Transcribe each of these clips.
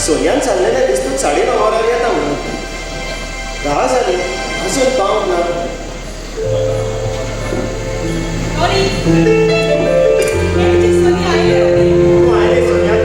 सोनियान सांगलेलें बेस्तूच 9:30 वरार येता म्हणून. 10 जालीं अजून पावंक ना. तूं आयलें सोनिया,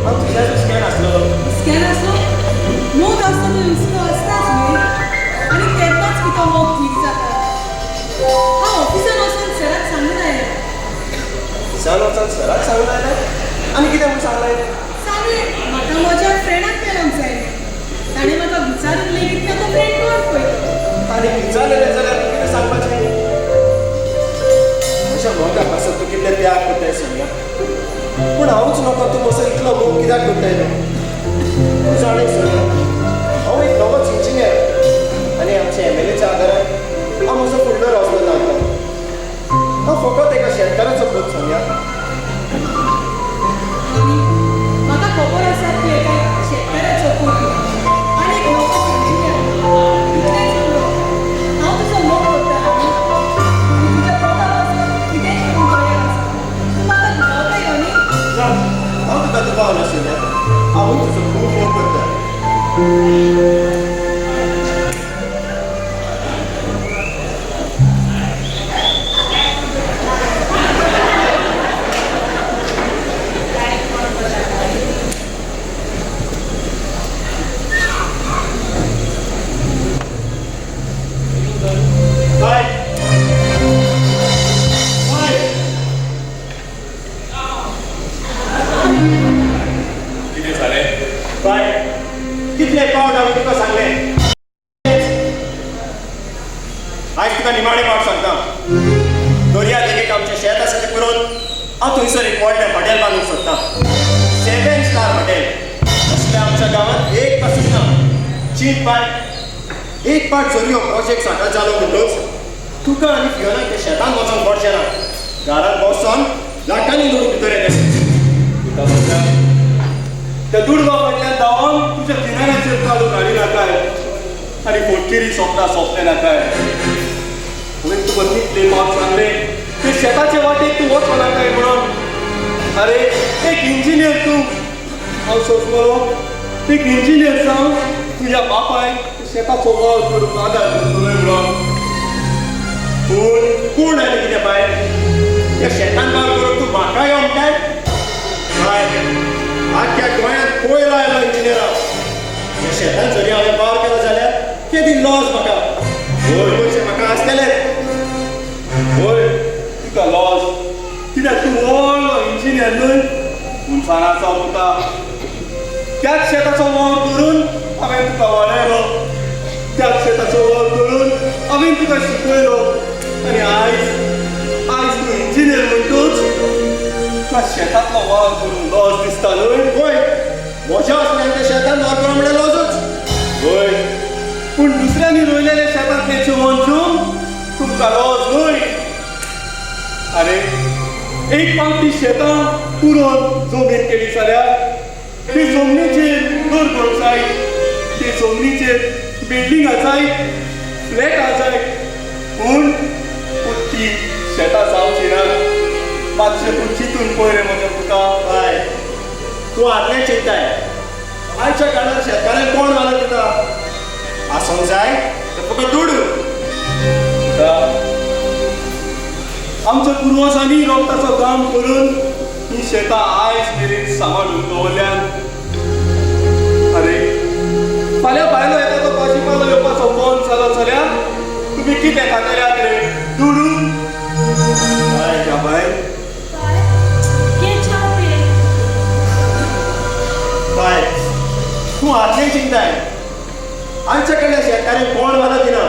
हांव तुज्याच हुस्क्यान आसलो. हुस्क्यान आसलो? मोग आसलो तो हुस्को आसताच न्हय, आनी तेन्नाच कितो मोग थीर जाता. हांव ऑफिसान वचून सराक सांगून आयलें. ऑफिसान वचून सराक सांगून आयलें? आनी कितें म्हूण सांगलें? सांगलें म्हाका म्हज्या फ्रेंडाक मेळोंक जाय. ताणें म्हाका विचारून लेगीत ना तो फ्रेंड कोण पळय तो. ताणें विचारलेलें जाल्यार तूं कितें सांगपाचें? म्हज्या मोगा पासत तूं कितले त्याग करताय सोनिया, पूण हांवूच नको तूं म्हजो इतलो मोग कित्याक करताय तो. तूं जाणा सोनिया, हांव एक नवोच इंजिनियर आनी आमच्या एमएलएच्या आदारान हांव म्हजो फुडलो रस्तो दाखयता. हांव फकत एका शेतकाराचो पूत सोनिया. म्हाका खबर आसा तूं एका शेतकाराचो पूत आनी एक नवोच इंजिनियर. इतलेंच उरलो, हांव तुजो मोग करता आनी तुज्या मोगा पासून कितेंय करूंक तयार आसा. तूं म्हाका दुबावताय न्ही? ना, हांव तुका दुबावना सोनिया, हांवूय तुजो खूब मोग करता. बाय बाय, कितें जालें? बाय, कितले पावट हांवें तुका सांगलें, आयज तुका निमाणे पावट सांगता. दर्या देगेक आमचें शेत आसा तें पुरोवन हांव थंयसर एक व्हडलें हॉटेल बांदूंक सोदतां. 7 स्टार हॉटेल. असलें आमच्या गांवांत एक पासून ना. चीत बाय, एक पाट जरी हो प्रोजेक्ट साकार जालो म्हणटच तुका आनी फियोनाक त्या शेतान वचोंक पडचें ना. घरांत बसोन लाखांनी दुडू भितर येतले. तुका म्हणटा त्या दुडवा फाटल्यान धांवन तुज्या किनाऱ्याचेर काडून हाडी नाकाय आनी फोटकिरी सोंपना सोंपलें नाकाय. हांवें तुका कितले पावट सांगलें ते शेताचे वाटेक तूं वचो नाकाय म्हणून. अरे एक इंजिनियर तूं, हांव सोंसतलो एक इंजिनियर जावन तुज्या बापायक शेताचो वावर करूंक आदार करतलो म्हणून. पूण कोण आनी कितें बाय, त्या शेतान वावर करूंक तूं म्हाका यो म्हणटाय? बाय, आख्ख्या गोंयांत पयलो आयलो इंजिनियर हांव. ह्या शेतान जरी हांवें वावर केलो जाल्यार केदी लॉस म्हाका. हय, पयशे म्हाका आसतले. हय, तुका लॉस कित्याक तूं व्हडलो इंजिनियर न्हय. पूण जाणा जावं तुका, त्याच शेताचो वावर करून हांवें तुका वाडयलो, त्याच शेताचो वावर करून हांवें तुका शिकयलो, आनी आयज आयज तूं इंजिनियर म्हणटूच तुका शेतांतलो वावर करून लॉस दिसता न्हय? हय, म्हज्या असल्यान त्या शेतान वावर करप म्हणल्यार लॉसूच. हय, पूण दुसऱ्यांनी रोयलेल्या शेतांतलें जेवण जेवन तुमकां लॉस न्हय. अरे एक पावटी शेतां पुरोवन जमीन केली जाल्यार ती जमनीचेर घर करूंक जाय, ती जमनीचेर बिल्डिंगां जाय, फ्लॅटां जाय, पूण पूण ती शेतां जावची ना. मातशें तूं चिंतून पळय रे म्हज्या पुता. बाय, तूं आदलें चिंताय. आयच्या काळार शेतकारांक कोण मानत दिता? आसूंक जाय तर फकत दुडू. पुता, आमच्या पुर्वजांनी रोगताचो काम करून ही शेतां आयज मेरेन सांबाळून दवरल्यान. अरे फाल्यां भायलो येता तो भाजीपालो येवपाचो बंद जालो जाल्यार तुमी कितें खातल्यात रे? दुडू. बाय, बाय, बाय, तूं आदलें चिंताय. आमच्या कडल्या शेतकाऱ्यांक कोण मानत दिना.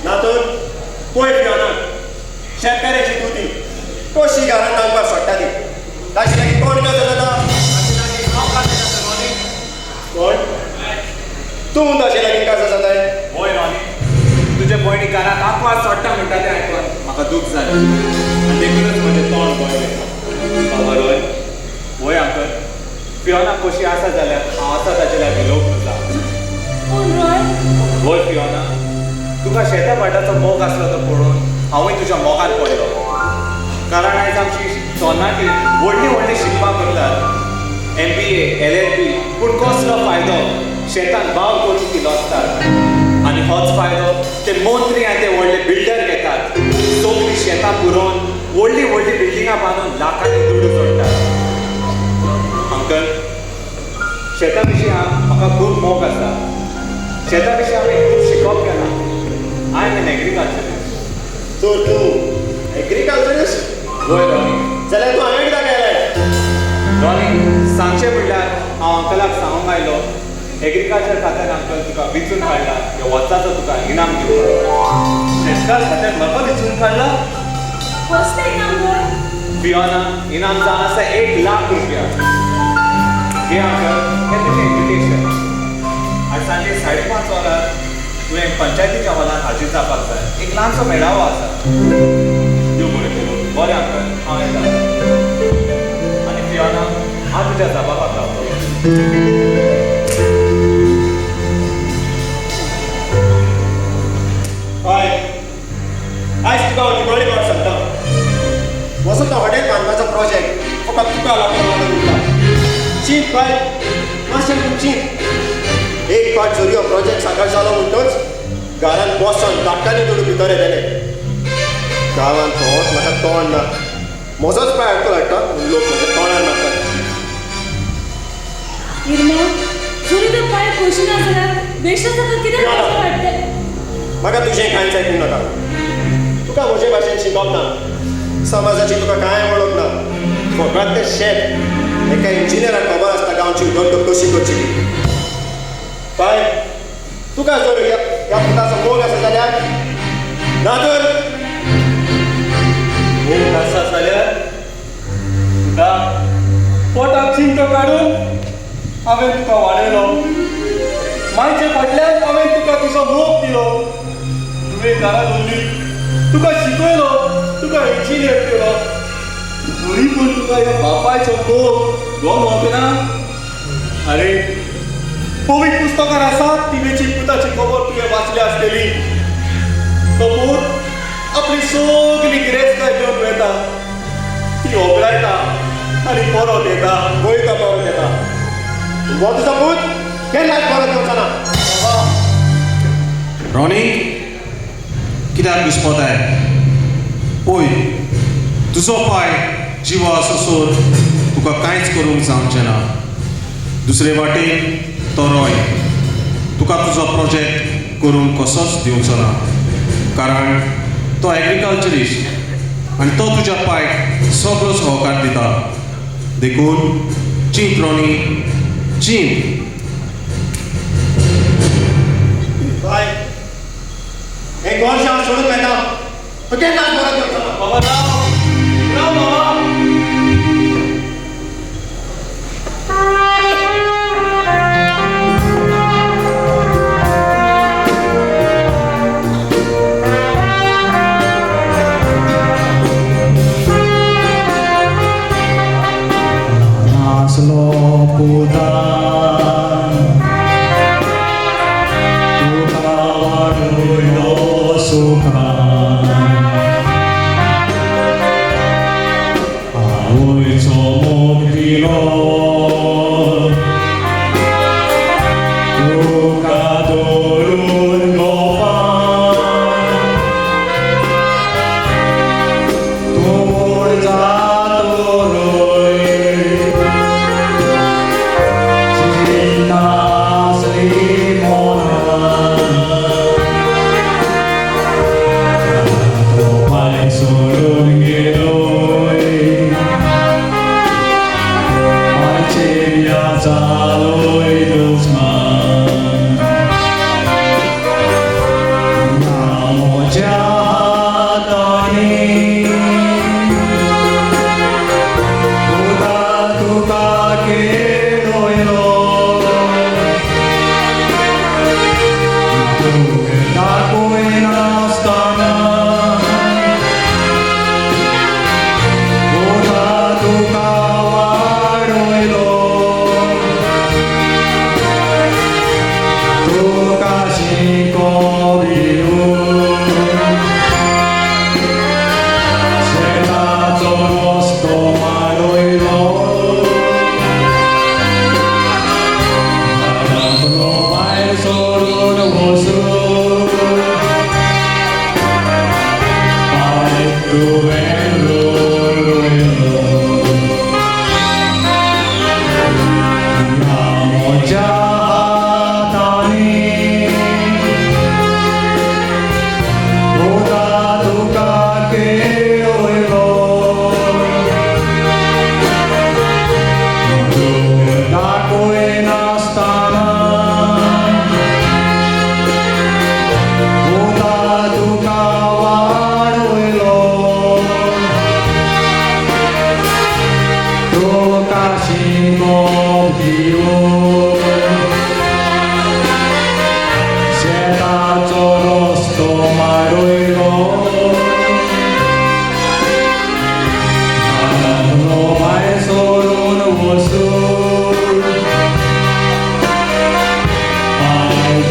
ना तर पळय फियोनाक, शेतकाऱ्याची तूं ती कशी घरांत नांगपाक सोडटा ती. ताचे लागीं कोण गजाल जाता? ताचे लागीं हांव काजल जाता रॉनी. कोण? तूं ताचे लागीं काजल जाताय? हय रॉनी, तुजे भयणी घरांत आकवाद सोडटा म्हणटा तें आयकून म्हाका दूख जालें आनी देखूनच म्हजें तोंड गळ्ळें. बाबा रोय, वय अंकल, फियोना कशी आसा जाल्यार हांव आसा ताचे लागीं लग्न जा. पूण रोय, वय फियोना, तुका शेता भाटाचो मोग आसलो तो पळोवन हांवूय तुज्या मोगान पडलो. कारण आयज आमची तरणाटी व्हडली व्हडली शिकपाक करतात, MBA, LLB, पूण कसलो फायदो? शेतान वावर करून ती लजतात आनी होच फायदो ते मंत्री आनी ते व्हडले बिल्डर घेतात. सगळीं शेतां पुरोवन व्हडलीं व्हडलीं बिल्डिंगां बांदून लाखांनी दुडू जोडटात. अंकल, शेता विशीं म्हाका खूब मोग आसा. शेता विशीं हांवें खूब शिकप केलां. I am an agriculturist. So तूं एग्रीकल्चरिस्ट? वय रॉनी. जाल्यार तूं हांगा कित्याक आयलाय? रॉनी, सांगचें म्हणल्यार हांव अंकलाक सांगूंक आयलो एग्रीकल्चर खात्यान अंकल तुका विचून काडला ह्या वर्साचो तुका इनाम दिवपाक. शेतकार खात्यान म्हाका विचून काडला? कसलें इनाम गो? फियोना, इनाम जावन आसा 1 लाख रुपया. घे अंकल, हें तुजें इन्विटेशन. आनी सांजे 5:30 वरार तुवें पंचायतीच्या हॉलान हाजीर जावपाक जाय. एक ल्हानसो मेळावो आसा. देव बरें करूं. बरें अंकल, हांव येता. आनी फियोना, हांव तुज्या जबाबाक रावतलो. हय, आयज तुका हांव निमाणी फावट सांगता, वचो तो हॉटेल बांदपाचो प्रोजेक्ट फकत तुका लागून लागून उरला. चींत बाय, मातशें तूं चींत. एक फावट जरी हो प्रोजेक्ट साकार जालो म्हणटच घरान बसोन लाखांनी दुडू भितर येतले. गांवांत भोंवत म्हाका तोंड ना, म्हजोच पांय आडको हाडटा म्हूण लोक म्हज्या तोंडार मारतात. इर्मा, जरी तो पांय खोशी ना जाल्यार बेश्टो ताका कितें कशें वाडटलें? म्हाका तुजें कांयच आयकूंक नाका. तुका म्हजे भाशेन शिकप ना, समाजाची तुका कांय वळख ना. फकत तें शेत एका इंजिनियराक खबर आसता गांवची उदरगत कशी करची ती. बाय, तुका जर ह्या पुताचो मोग आसा जाल्यार, ना तर मोग आसा जाल्यार तुका पोटाक चिंतो काडून हांवें तुका वाडयलो. मायचे फाटल्यान हांवें तुका तुजो मोग दिलो. तुवें घरा दवरली, तुका शिकयलो, तुका इंजिनियर केलो. तरी पूण तुका ह्या बापायचो मोग गमोवंक ना. आरे, पवित्र पुस्तकान आसा तिवेची पुताची खबर तुवें वाचल्या आसतली. तो पूत आपली सगली गिरेस्तकाय घेवन वता, ती होगडायता आनी परत येता. वयता परत येता. हो तुजो पूत केन्नाच परत येवचो ना. रॉनी, कित्याक घुस्पताय? पळय, तुजो पाय जिवा आसोसर तुका कांयच करूंक जावचें ना. दुसरे वाटेन तो रॉय तुका तुजो प्रोजेक्ट करूंक कसोच दिवचो ना, कारण तो एग्रीकल्चरिस्ट आनी तो तुज्या पायक सगळो सहकार दिता. देखून चींत रॉनी, चींत. बाय, हें घर हांव सोडून वता, तो केन्नाच परत येवचो ना. बाबा राव, राव बाबा. नासलो पुतान तुका वाडयलो सुखान, आवयचो मोग दिलो तुका दवरून गोपान, तूं व्हड जातलोय चिंतासली मनान. तो पांय सोडून गेलोय, पांयचेर जालोय दुस्मान. ना म्हज्या हातांनी तुका तुका खेळयलो, तुवें दाखयनासतना तुका तुका वाडयलो, तुका शिकयलो. शेताचो रस्तो मारयलो, घरांतलो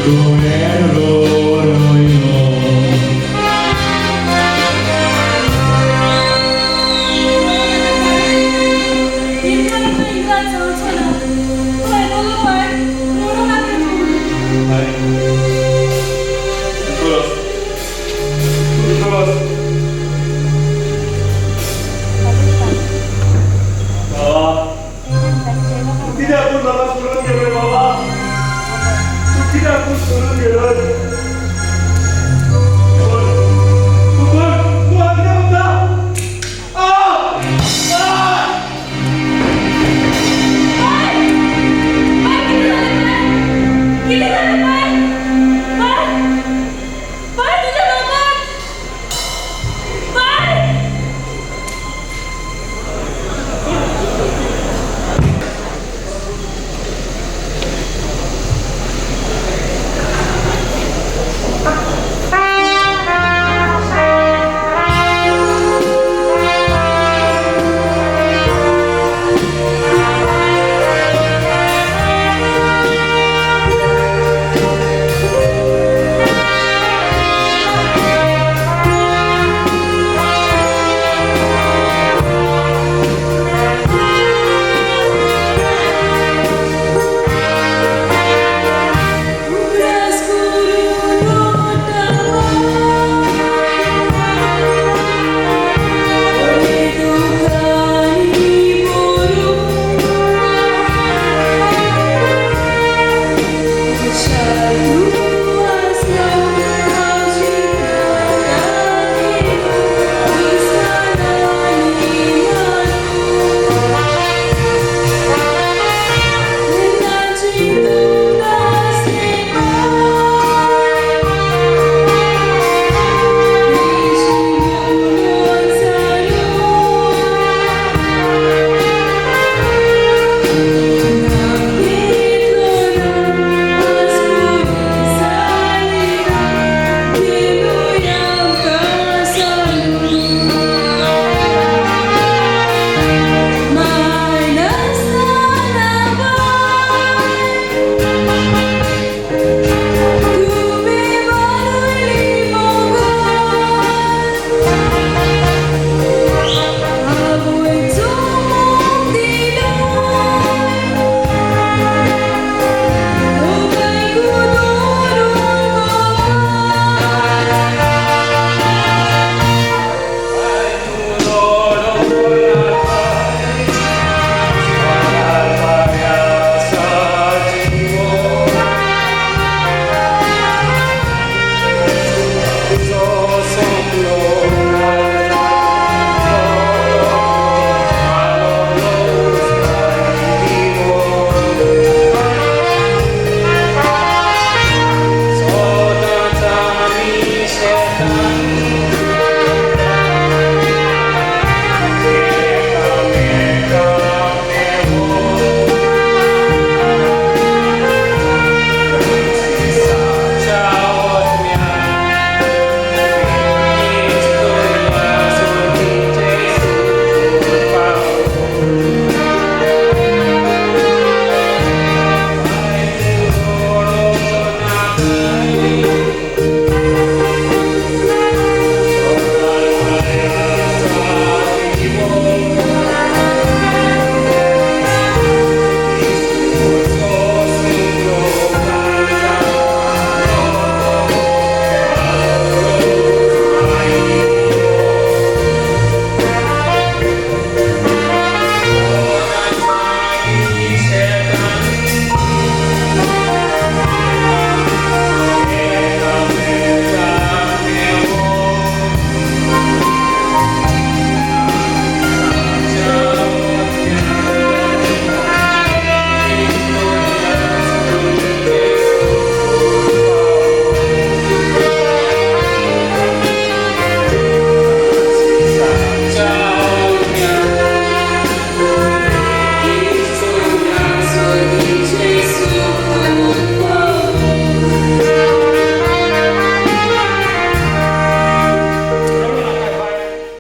तुवें रोयलो. इतलो इंग्राज जावचो ना. पळयतलो पाय, रडूं नाका तूं. आई, निकोलस, निकोलस. बाबा, तूं कित्याक म्हाका सोडून गेलोय बाबा? तूं कित्याक सोडून गेलोय?